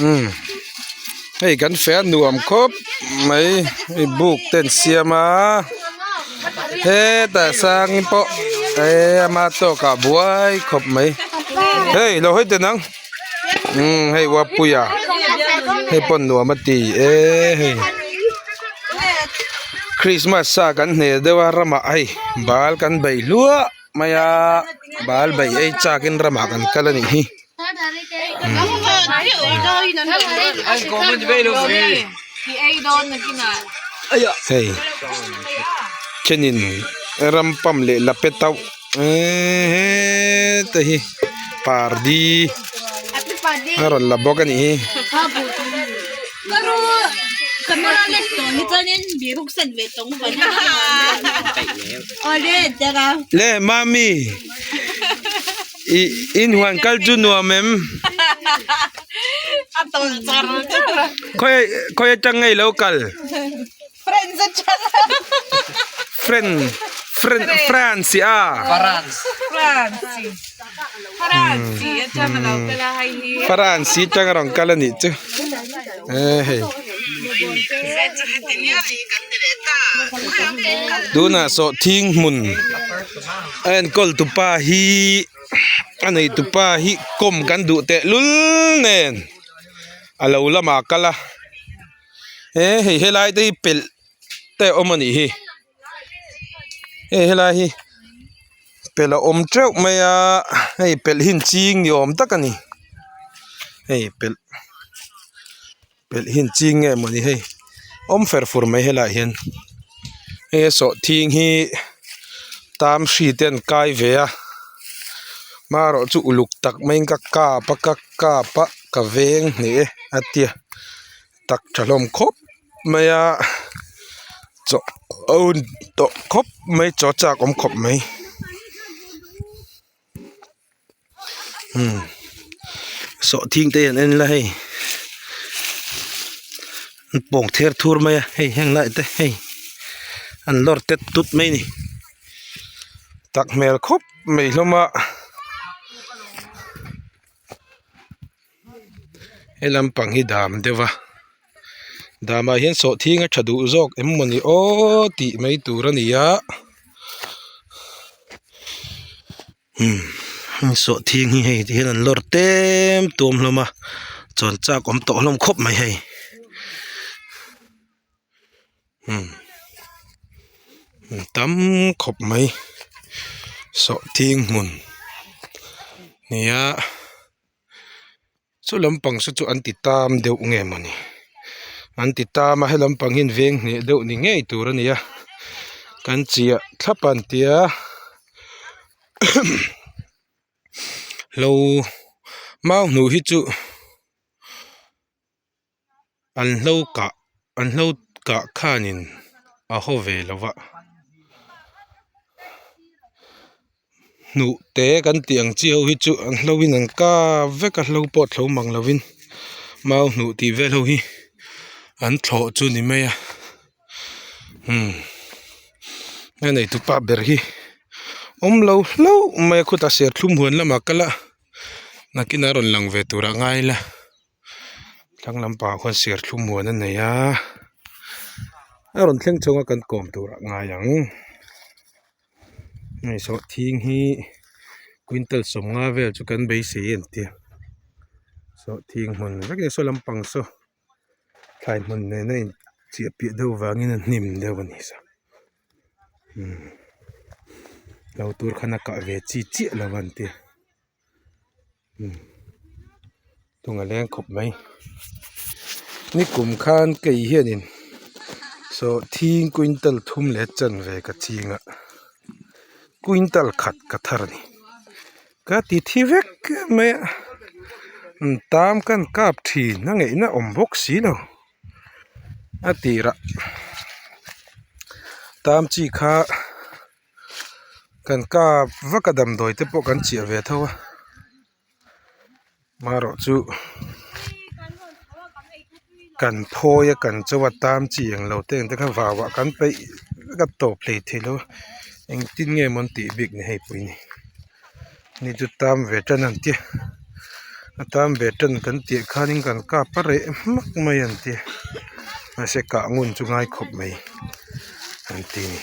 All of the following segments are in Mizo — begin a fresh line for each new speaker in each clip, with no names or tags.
Umm hei kan feh a nuam khawp mai hei buk te an siam a hetah sang pawh eh ama tawk ah buai khawp mai hei lo hawi teh nang umm hei uapuia hei pawh nuam a ti e hei christmas sa kan hne deuh a ramah hei bal kan bei hluah mai a bal bei ei chak in ramah kan kal a nih hi. Hei thenin ram pam leh la pe tauh eeeee te hi pardi a rawn la bawk a nih hi. Le mami. I inhuan kal chu nuam em?
A tawlh char char a.
Khawi khawi atang nge ilo kal?
Friends atang.
Friend friend France i a.
France. France. France atang alo kal a hei hi.
France atang a rawn kal a nih chu. Eh hei. Tunah sawhthing hmun. A enkawl tupa hi a nei tupa hi kawm kan duh teh lul nen a lo lamah a kal a he hei helai te hi pelh te a awm a nih hi hei helai hi pelh a awm teuh mai a hei pelh hi an ching ni awm tak a ni hei pelh. Pelh hi an ching nge mawni hei awm fer fur mai helaiah hian hei a sawhthing hi tam hri te an kai ve a marawh chu uluk tak maiin ka kap a ka kap a ka veng hneh e a tia tak tha hlawm khawp mai a chaw a hun tawh khawp mai chaw chak awm khawp mai. Sawhthing te an en la hei an pawng ther thur mai a hei heng lai te hei an lawr tet tut mai a ni tak hmel khawp mai hlawm a he lampang hi dam deuh a damah hian sawhthing a tha duh zawk em mawni aw tih mai tur a ni a umm sawhthing hi hei ti hian an lawr tem tuam hlawm a chuan chak awm tawh hlawm khawp mai hei umm tam khawp mai sawhthing hmun nia. Chu lampang saw chu an ti tam deuh nge mawni an ti tam a he lampang hi an veng hneh deuh ni ngei tur a ni a kan chiah thlap a an tia lo mau hnuh hi chu an hlo kah an hlo kah khanin a haw ve lo va hnuh te kan tih ang chi ho hi chu an hlo in an kap vek a hlo pawh thlo mang lo in mau hnuh tih vel ho hi an thlawh chu ni mai a umm a neitu pa ber hi awm lo hlauh mai a khutah serthlum huan lamah kal a nakinah a rawn lang ve turah ngai ila. Thlang lampangah khuan serthlum huan a nei a a rawn thleng chhung a kan kawm tur ah ngai ang hei sawhthing hi quintal sawmnga vel chu kan beisei a ni tia sawhthing hmun vek a ni saw lampang saw thlai hmun nen a in chiah piah deuh vangin a hnim deuh a ni saw umm lo tur khan a kah ve chi chiah lo a ni tia. Tung a leng khawp mai nikum khan kei hianin sawhthing quintal thum leh chanve ka ching a quintal khat ka thar a ni ka ti thi vek mai a tam kan kap thin a ngaihna awm bawk si lo a tirah tam chi kha. Kan kap vak a damdawi te pawh kan chiah ve tho a marawh chu kan phawi a kan cho a tam chi ang lo te ang te kha vau ah kan peih vek a tawp hlei thei lo a engtin nge maw an tih bik ni hei pui ni ni chu tam ve tan an tia. A tan ve tan kan tih khanin kan kap a reh hmak mai an ti mahse kah ngun chu ngai khawp mai an ti a ni.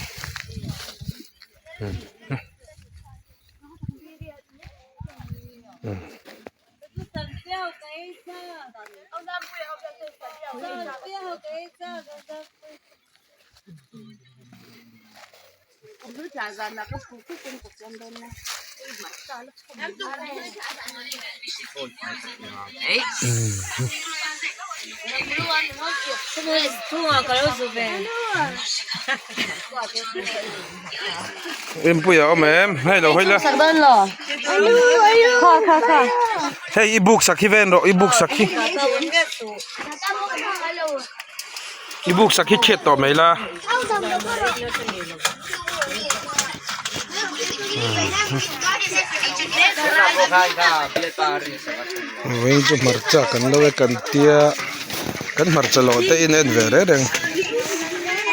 Rinpuia a awm em hei lo hawi la hei i buk sak hi ven rawh i buk sak hi i buk sak hi chhiat tawh mai la. Vawiin chu hmarcha kan lo e kan tia kan hmarcha lawh te in en ve reng reng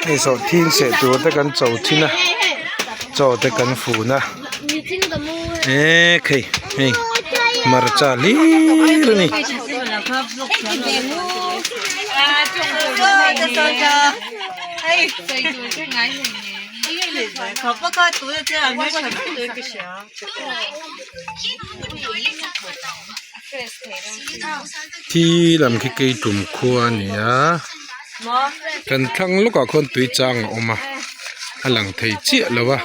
hei sawhthing seh tur te kan cho thin a chaw te kan fun a eee khei hei hmarcha hlir a ni. Thi lam khi kei tum khua a ni a kan thlang lawkah khuan tui chang a awm a a lang thei chiah lo a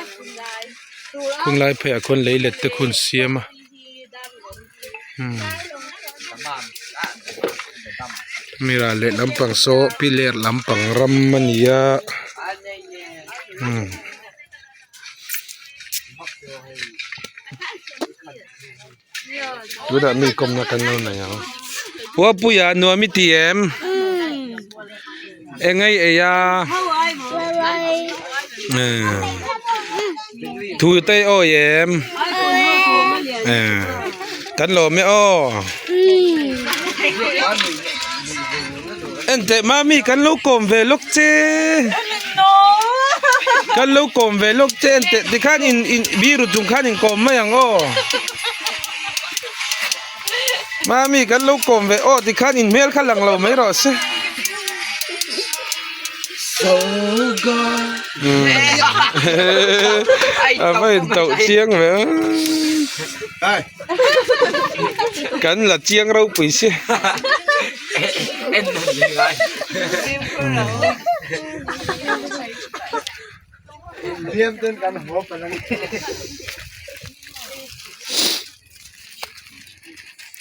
khunglai pheiah khuan lei let te khu an siam a umm mira leh lampang saw piler lampang ram a ni a umm. Tunah mi kawmna kan lo nei ang. Puapuia nuam i ti em? Eng ei ei a? Thu te i awi em? Kan lawm e aw. Enteh mami kan lo kawm ve lawk che. Kan lo kawm ve lawk che enteh tikhan in in biru chung khan in kawm mai ang aw. Mami kan lo kawm ve aw tikhan in hmel kha lang lo mai rawh se. A va in tauh chiang ve a. Kan la chiang ropui si.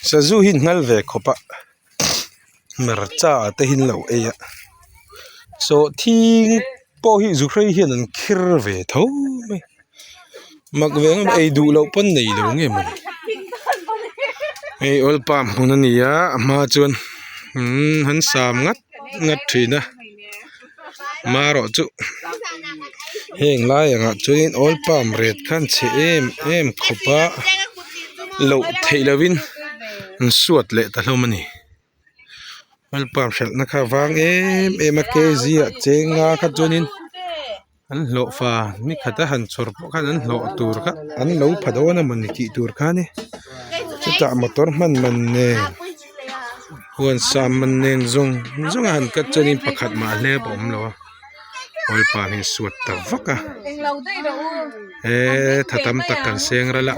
Sazu hi nghal ve khawp a hmarcha te hi an lo ei a sawhthing pawh hi zuhrei hian an khir ve tho mai mak ve ang ei duh loh pawn nei lo nge mawni hei oil palm hmun a ni a a hma chuan umm an sam ngat ngat thin a marawh chu heng lai angah chuanin oil palm ret kha an chhe em em khawp a loh theih lovin an suat leh ta hlawm a ni. Oil palm hralhna kha a vang em em a kg ah cheng nga kha chuanin an hlawh fa ni khat a han chhawr pawh khan an hlawh tur kha an lo pha dawn a mawni tih tur kha a ni chutah motor hman man nen huan sam man nen zawng zawng a han cut chuanin pakhat mah hlep a awm lo a oil palm hi a suat ta vak a he tha tam tak kan seng ral a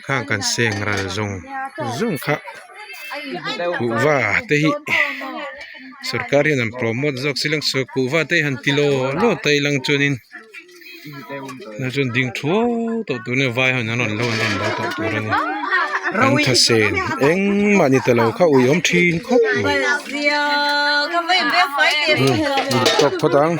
khang kan seng ral zawng zawng kha. Kuhva te hi sorkar hian an promote zawk se lang saw kuhva te hi han ti law law ta ilang chuanin tunah chuan ding thuau tawh tur ania vai ho in an rawn lo an rawn lo tawh tur ani an tha sen engmah ni ta lo kha ui awm thin khawp mai umm tawk phawt ang.